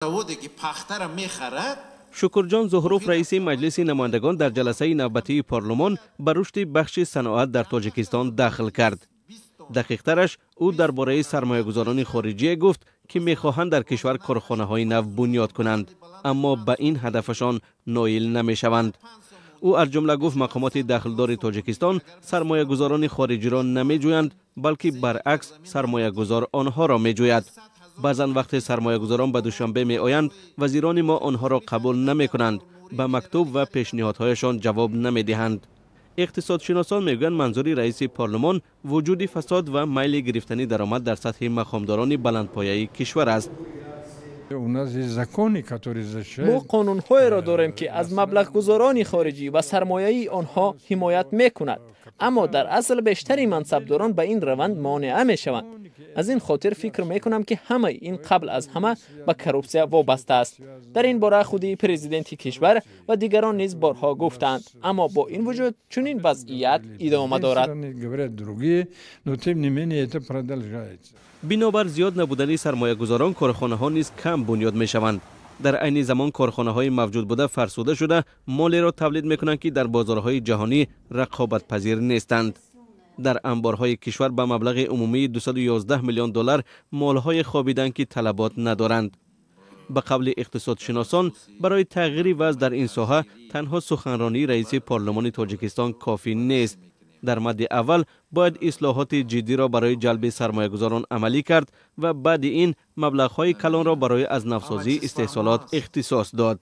Заводе ки пахтара мехарад. Шукурҷон Зуҳуров, раиси Маҷлиси намояндагон, дар ҷаласаи навбатии парлумон ба рушди бахши саноат дар Тоҷикистон дахл кард. Дақиқтараш, ӯ дар бораи сармоягузорони хориҷие гуфт, ки мехоҳанд дар кишвар корхонаҳои нав бунёд кунанд, аммо ба ин ҳадафашон ноил намешаванд. Ӯ аз ҷумла гуфт, мақомоти дахлдори Тоҷикистон сармоягузорони хориҷиро намеҷӯянд, балки баръакс, сармоягузор онҳоро меҷӯяд. Баъзан вақте сармоягузорон ба Душанбе меоянд, вазирони мо онҳоро қабул намекунанд, ба мактуб ва пешниҳодҳояшон ҷавоб намедиҳанд. Иқтисодшиносон мегӯянд, манзури раиси парлумон вуҷуди фасод ва майли гирифтани даромад дар сатҳи мақомдорони баландпояи кишвар аст. Мо қонунҳоеро дорем, ки аз маблағгузорони хориҷӣ ва сармояи онҳо ҳимоят мекунад, аммо дар асл бештари мансабдорон ба ин раванд монеа мешаванд. Аз ин хотир фикр мекунам, ки ҳамаи ин қабл аз ҳама ба коррупсия вобаста аст. Дар ин бора худи президенти кишвар ва дигарон низ борҳо гуфтаанд, аммо бо ин вуҷуд чунин вазъият идома дорад. Бинобар зиёд набудани сармоягузорон, корхонаҳо низ кам бунёд мешаванд. Дар айни замон корхонаҳои мавҷуд буда фарсуда шуда, молеро тавлид мекунанд, ки дар бозорҳои ҷаҳонӣ рақобатпазир нестанд. Дар анборҳои кишвар ба маблағи умумии 211 миллион доллар молҳое хобиданд, ки талабот надоранд. Ба қавли иқтисодшиносон, барои тағйири вазъ дар ин соҳа танҳо суханронии раиси парлумони Тоҷикистон кофӣ нест. Дар мадди аввал бояд ислоҳоти ҷиддиро барои ҷалби сармоягузорон амалӣ кард ва баъди ин маблағҳои калонро барои аз навсозии истеҳсолот ихтисос дод.